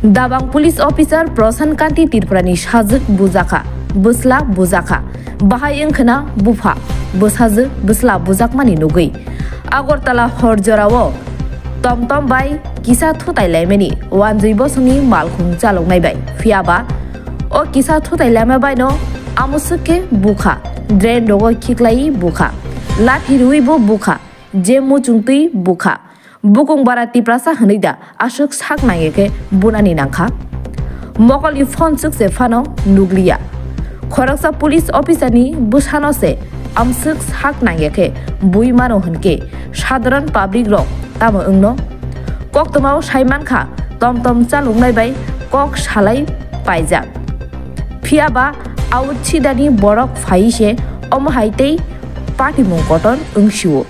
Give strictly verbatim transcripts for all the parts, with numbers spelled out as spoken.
Dabang police officer Prasant Kanti Tripurani sajwk bujakha, bwsla bujakha, bahai wngkhwna bupha, bwsajwk bwsla bujakmani nugwi. Agartala hor jorao tom tom bai kisa thutai laimani wanjwi bosongni malkhung chaloknai bai, phiyaba o kisa thutai laima baino amoswk khe bukha, drain rogo khiklaiwi bukha, lathi rwibo bukha, je muchungtwi bukha. Bukung bara Tiprasa hwnwi da aswk sak nangya khe bunani nangkha? Mokolni phone swk se phano nukliya. Khoroksa police officer ni bwsano se amswk sak nangya khe bui mano hwnkhe sadharan public rok tamo wngno? Koktwmao sai mankha, tom tom chaloknai bai kok salai paijak. Phiyaba out sidani borok phai se omo hai tei patimung kotor wngsio.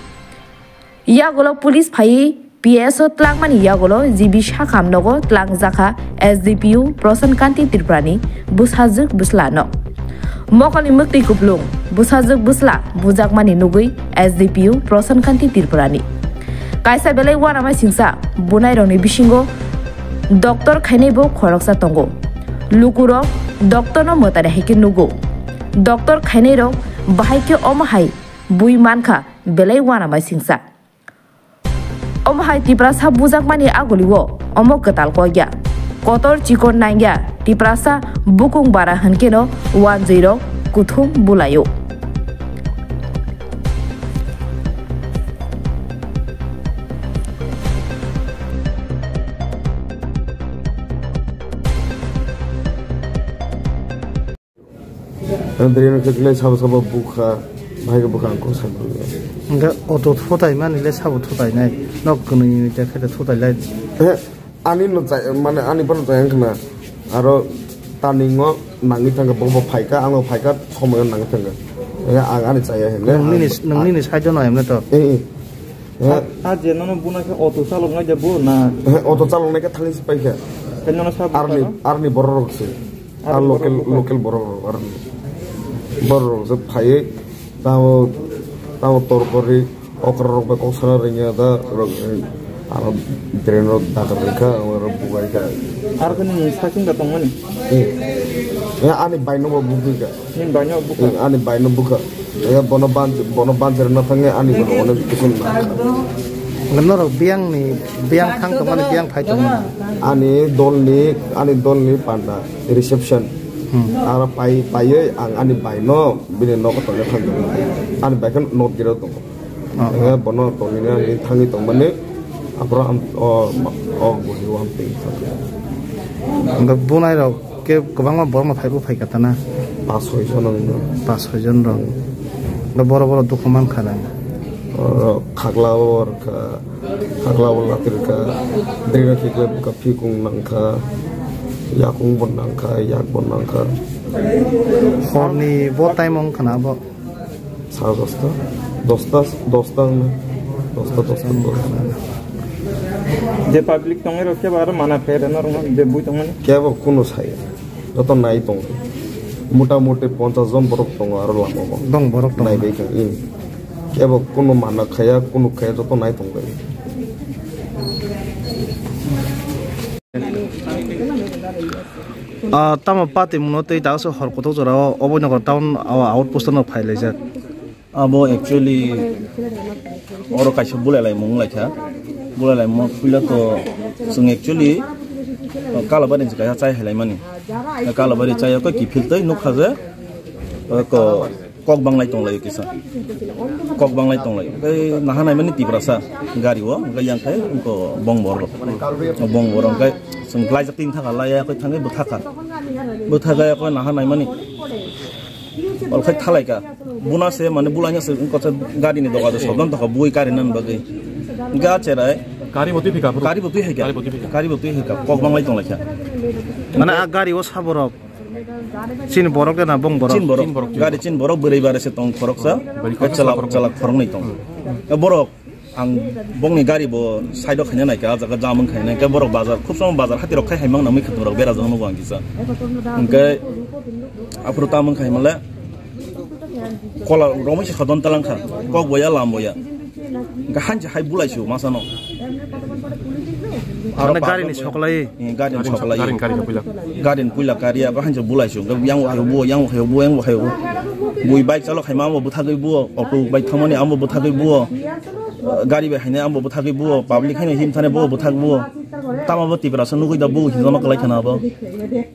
Yagulo police phaiwi P S o tlangmani yagulo G B sakham nogo tlangjakha S D P O Prasant Kanti Tripurani bwsajwk bwsla no. Mokolni mwktwi kuplung bwsajwk bwsla bujakmani nugwi S D P O Prasant Kanti Tripurani. Kaisa belai uanama singsa bunairokni bisingo doctor khainaibo khoroksa tongo. Lukurok doctor no mwtari hai khe nugo. Doctor khainairok bahai khe omo hai bui mankha belai uanama singsa. Omo hai Tiprasa bujakmani agulio omo kwtal kokya. Kotor chikon nangya Tiprasa bukung bara hwnkeno wanjwirok kuthum bulaio. Ang drain khe le sabo sabo bukha, bhai khe bukha ang kok sai bukha. Hingke auto thutai mani le sabo thutai nai, nok kwnwi te khe te thutai lai. He, ani no chai, mane ani bono chai wngkha na, aro turning o nangwi thangkha, bo bo phaikha, ang bo phaikha, somoi o nangwi thangkha. He, ang ani chaya hwnle. Nong nini, ang, nong nini side o nai mane to. Eh, eh. He. A, a je nono buna khe auto chalok nai de bo na? He, auto chalok nai khe thangwi se paikha. Khe nono sabo arni, bukha no? Arni borok rok se. Ar local, local borok rok, ar borok rok je phaiwi tamo, tamo tor kori okra rok bai kok sana ringya da rok, eh, aro drain rok dakar ringkha, aro bugai kha. Ar khe nini saking da tongmani? Eh. Eh, ani bai no bo bugui kha. Nini bai no bukha? Eh, ani bai no bukha. Eh, bono ban, bono ban jerna thangya ani bono onek kisu na. Norok biyang ni, biyang thang tongmani, biyang phai tongmani. Ani dol ni, ani dol ni panda. Reception. Hmm. Aro pai, paiwi ang ani bai no bini nogo tongna thang tongo. Ani bai khe not gate o tongo. Oh. Hingke bono tongwi ani thangwi tongmani aphuru ang o, o buhi o hamtwi. Hingke bunai rok khe kwbangma borok no phaibo phaikha tana? Pas soi jon wngkha. Pas soi jon rok. Hingke borok borok dukhu mankha na? Oro khakla o rwkha. Khakla o latirwkha, drino khiklai bwkha phikung nangkha, yakung bo nangkha, yak bo nangkha. Horni bo time wngkha na bo? Sare dosta, dosta, dosta wngkha, dosta, dosta wngkha. Je public tongwi rok kebo aro mana khe rwna rwngma je bui tongmani? Kebo kunu saya, joto nai tongo. Mota moti ponchas jon borok tongo aro lama o. Dong borok tongo. Nai bai kha, hmm. Kebo kunu mana khaya, kunu khaya, joto nai tong bai. Ah, tamo pati mungno tei daso hor kotok jora o Oboi Nagar town, ah, outpost no phai laijak. Abo actually oro kaisa bulai lai mung lai kha. Bulai lai mung puila to chwng actually, ah, Kalabari ni kaisa chai hai lai mani. Kalabari chai ko kiphil tei nukha je, ah, ko Kok banglai tonglaio kisa. Kok banglai tonglaio. Tei naha naimani Tiprasa gari o, hingke yang khe wngkha bong borok. Bong borok hingke chwng laijak tin thaka laiya koi thangwi bwthakha. Bwthakha koi naha naimani. Ol khai thalaika. Buna se mane bulaina se wngkha gari ni doga do sobdan thaka bui kari nan bagwi. Ga cherai. Gari bo twi phika. Gari bo twi hai ka. Gari bo twi phika. Gari bo twi hai ka. Kok banglai tonglaikha. Mane a gari o saborok. Chin borok de na bong borok? Chin borok. Chin borok, chin borok. Gari chin borok, bwrwi bare se tong khoroksa. Bwrwi khoroksa, chalak, khoroksa. Chalak khoroknwi tong. Hmm. E borok, ang bongni gari bo side o khaina naikha, ah jaga jam wng khaina naikha, borok bazar, khub somo bazar hati rok khai hai mang na mui khatung rok bera jang nugo ang kisa. Hingke aphuru tam wng khai male kola romwi se khodon talang kha, kok boya lam boya. Hingke hanchi hai bulai su masa no. Aro garini soklai. Eh, garini soklai. Garini, garini puila. Garini puila kariya, bo hanjo bulai sung. Yang wahai bo, yang wahai bo, yang wahai bo. Bui bike chalok hai ma bo bwthagwi bo, auto bike thamani amo bwthagwi bo. Gari bai haine amo bwthagwi bo, public haino him thane bo bwthagwi bo. Tama bo Tiprasa nugwi da bo hinjama kwlai khana bo.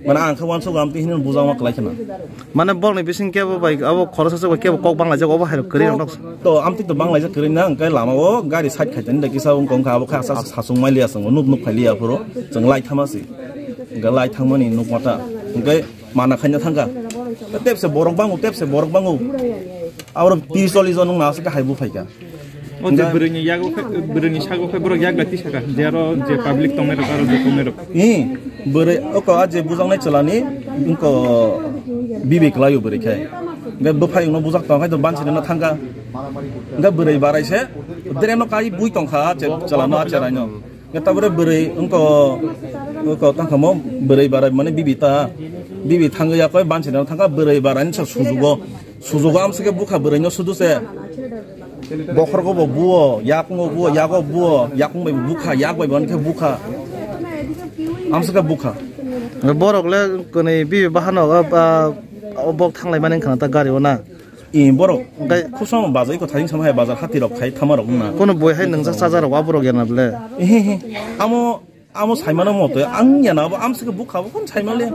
Mane ang khe uansuk amtwi hinwi bujama kwlai khana. Mane bokni bising kebo bai abo khoroksa se bai kebo kok banglaijak obo hai kwrwi rok. To amtwi to banglaijak kwrwi na, hwnkhe lama o gari side khaitani da kisa wngkha, wngkha abo khe asa sasung maili asongo nuk nuk phaili aphuru chwng lai thama si. Hwnkhe lai thangmani nuk mata. Hwnkhe mana khaina thangkha. Tepse borok bango, tepse borok bango. Abo tiris chollish jon wngna aswk hai bu phaikha. O je bwrwini yago khe, bwrwini sago khe borok yak bai tisaka, je aro je public tongnai rok, aro je tongnai rok. Ni bwrwi oko a je bujaknai chwlani wngko bibi kwlaio bwrwi khe. Hwnkhe bwphai wngno bujak tong khe to banchini no thangkha. Hwnkhe bwrwi barai se dreno kai bui tongkha a che chwlano a cherai no. Hwnkhe tabore bwrwi wngko, wngko tangkha mo bwrwi barai mane bibi ta. Bibi thangwi yakoi banchini no thangkha bwrwi barai ni se sujugo. Sujugo amsike bukha bwrwi no sudu se. Bokhorgo bo buo, yakungo buo, yago buo, yakung bai bukha, yak bai bo khe bukha. Amsike bukha. Borok le kwnwi bibi bahano o, a, o bok thanglai mani khana ta gari o na. I borok khusam bazai ko tharing sama hai bazar hati rok khai thama rok na. Kono boi hai nungsa chaja rok aborok yana ble. Ehe he. Amo Amo saimano mote ang yana abo amsike bukha bo kon saimale.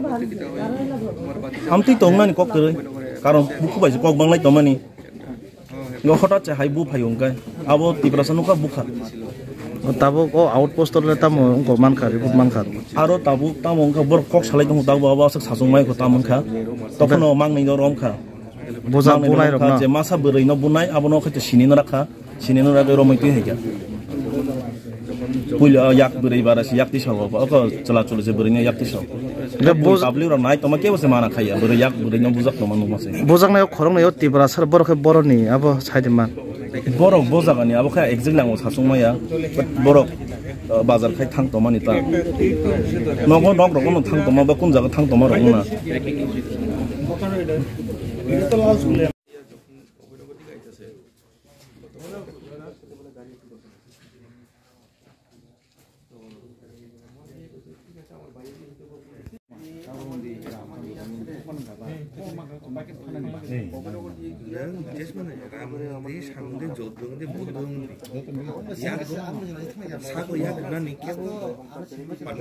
Amtwi tongnani kok kwrwi. Karon bukhu bai se kok banglai tongmani. Ngo hota che hai bu phai wngkai. Abo Tiprasa nukha bukha. Tabuk o outpost le tamo wngko mankha, report mankha. Aro tabuk tamo wngkha borok kok salai tongo tabuk abo aswk sachung mai ko tamo wngkha. Tokhono mangni no romkha. Bujak bunai rok no. Je masa bwrwi no bunai, abono khaito sini no rakha, sini no ragwi romwi twi haikha. Puila yak bwrwi bara se yak tisa o, oko chwla chwla se bwrwi no yak tisa o. Public rok nai toma kebo se mana khaiya, bwrwi yak bwrwi no bujak toma nukma se. Bujak nai khorok nai o Tiprasa borok khe boroni abo saidi man. Borok bo jagani abo khe exactly ang sachung maya, but borok bazar khai thang toma ni ta. Nogo nok rok no thang toma ba kun jaga thang toma rok na.